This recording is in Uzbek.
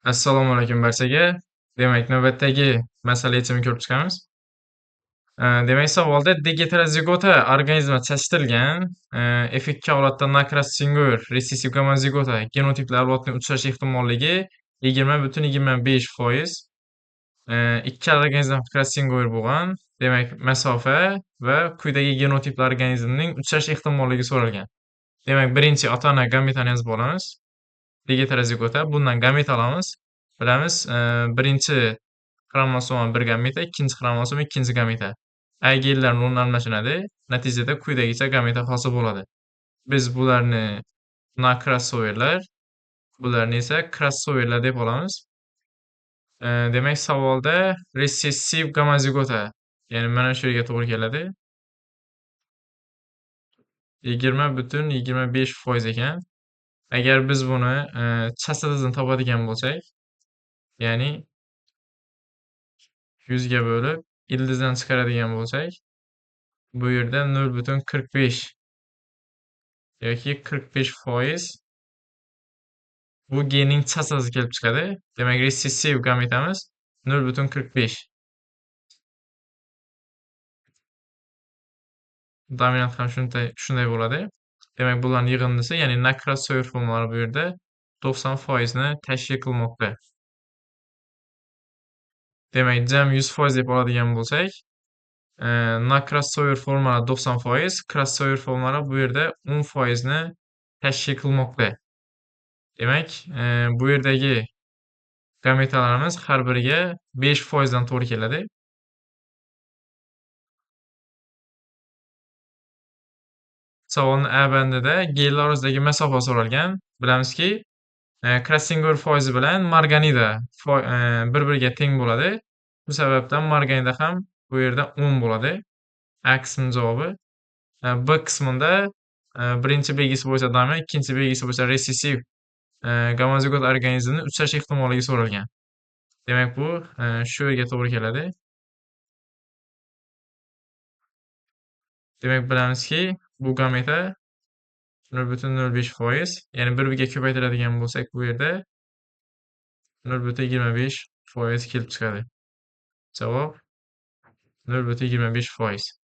Assalomu alaykum barchaga. Demak, navbatdagi masala yechimini ko'rib chiqamiz. Demak, savolda degeterozigota organizma chashtirilgan, F2 holatda nakrassingo'r recessive gomozigota genotipli avlodning uchrash ehtimolligi 20,25%. Ikkala organizm krassingo'r bo'lgan. Demak, masofa va quyidagi genotipli organizmning uchrash ehtimolligi so'ralgan. Demak, birinchi ota-ona gametani yozib olamiz. Degeterozigota, bundan gameta olamiz. Bilamiz, birinchi xromosoma bir gameta, ikkinchi xromosoma ikkinchi gameta. A genlarning o'rni almashinadi. Natijada quyidagicha gameta hosil bo'ladi. Biz bularni na crossoverlar, bularni esa crossoverlar deb olamiz. Demak, savolda recessive gomozigota, ya'ni mana shu yerga to'g'ri keladi. 20,25% ekan. Agar biz buni chastotasini topadigan bo'lsak, ya'ni 100 ga bo'lib ildizdan chiqaradigan bo'lsak, bu yerda 0,45 yoki 45% bu genning chastotasi kelib chiqadi. Demak, recessive gametamiz 0,45. Dominant ham shunday bo'ladi. Demak, bularning yig'indisi, ya'ni nakrossover formalari bu yerda 90% ni tashkil qilmoqda. Demak, jam 100% deb oladigan bo'lsak, nakrossover formalari 90%, crossover formalari bu yerda 10% ni tashkil qilmoqda. Demak, bu yerdagi gametalarimiz har biriga 5% dan to'g'ri keladi. Savolning A bandida genlar orasidagi masofa so'ralgan. Bilamizki, Krassingo'r foizi bilan marganida bir-biriga teng bo'ladi. Bu sababdan marganida ham bu yerda 10 bo'ladi. A qismining javobi. B qismida birinchi belgisi bo'yicha dominant, ikkinchi belgisi bo'yicha recessive gomozigot organizmning uchrash ehtimolligi so'ralgan. Demak, bu shu yerga to'g'ri keladi. Demak, bilamizki, bu gameta 0,05%, ya'ni bir-biriga ko'paytiradigan bo'lsak, bu yerda 0,25% kelib chiqadi. Javob 0,25%.